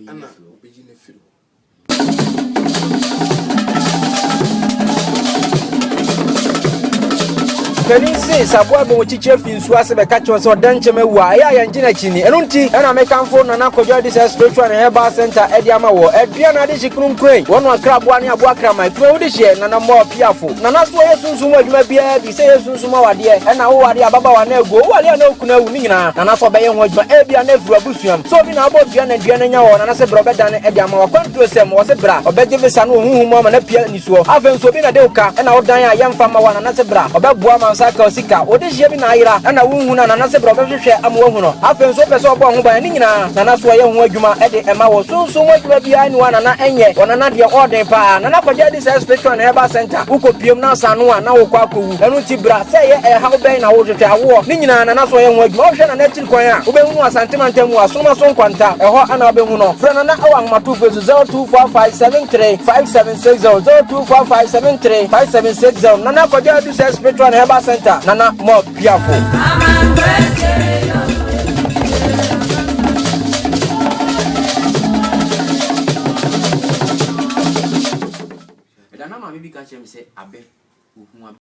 Ɛna ɔbɛyi no afiri hɔ. Panin se sɛ aboa bɛn ɔkyikyi afi nsuo ase bɛka kyerɛ sɛ ɔda nkyɛm awu a, ɛyɛ a yɛngye no akyi ni. Ɛno nti ɛna mekamfo Nana Kwadwo Adisa Spiritual and Herbal Center ɛde ama wɔ. Aduan adehye kronkron, wɔn akra aboa ne aboa kraman, kuma wode hyeɛ, Nana mmɔ ɔpiafo. Nana so ɔyɛ sunsum mu adwuma biara bi, sɛ ɛyɛ sunsum awadeɛ, ɛna woware ababaawa na aguo, woware a na okunu awu, ne nyinaa Nana so ɔbɛyɛ ho adwuma. Ebia na afiri w'abusuam, sɛ obi na abɔ dua na dua no anya wɔ hɔ, Nana se bra ɔbɛdane de ama wo. Akwantuo sɛm, wɔse bra, ɔbɛgye visa no wɔ honhom mu ama no apia nisuo. Afei nso obi na de wo ka, ɛna wodan a yɛmfa mma wo a, Nana se bra, ɔbɛboa ama wo nsa aka wo sika. Wo dehyeɛ bi na ayera, ɛna wonhu no a, Nana se bra ɔbɛhwehwɛ ama woahu no. Afei nso wopɛ sɛ ɔbɔ wo ho ban a, ne nyinaa Nana so ɔyɛ ho adwuma de ma wo. Sunsum mu adwuma biara nni hɔ a Nana nyɛ. Wɔ Nana deɛ ɔɔden paa. Nana kɔgye adi sɛ Spiritual and Herbal Center, wokɔ piem na asa ano a na wokɔ akɔwu. Ɛno nti bra, sɛ ɛyɛ ɛhaw bɛn na wohwehwɛ, awoɔ, ne nyinaa Nana so ɔyɛ ho adwuma. Wohwɛ Nana akyiri kwan a, wobɛhu no Asante mantam mu, Asonomaso Nkwanta, ɛhɔ na wobɛhu no. Frɛ Nana wɔ ahomatorofoɔ so 0245 73 5760, 0245 73 5760. Nana Kwadwo Adu sɛ Spiritual and Herbal Center, Nana Mob Piafo. Ɛda na maame bi ka kyerɛ me sɛ abɛ, ohu abɛ.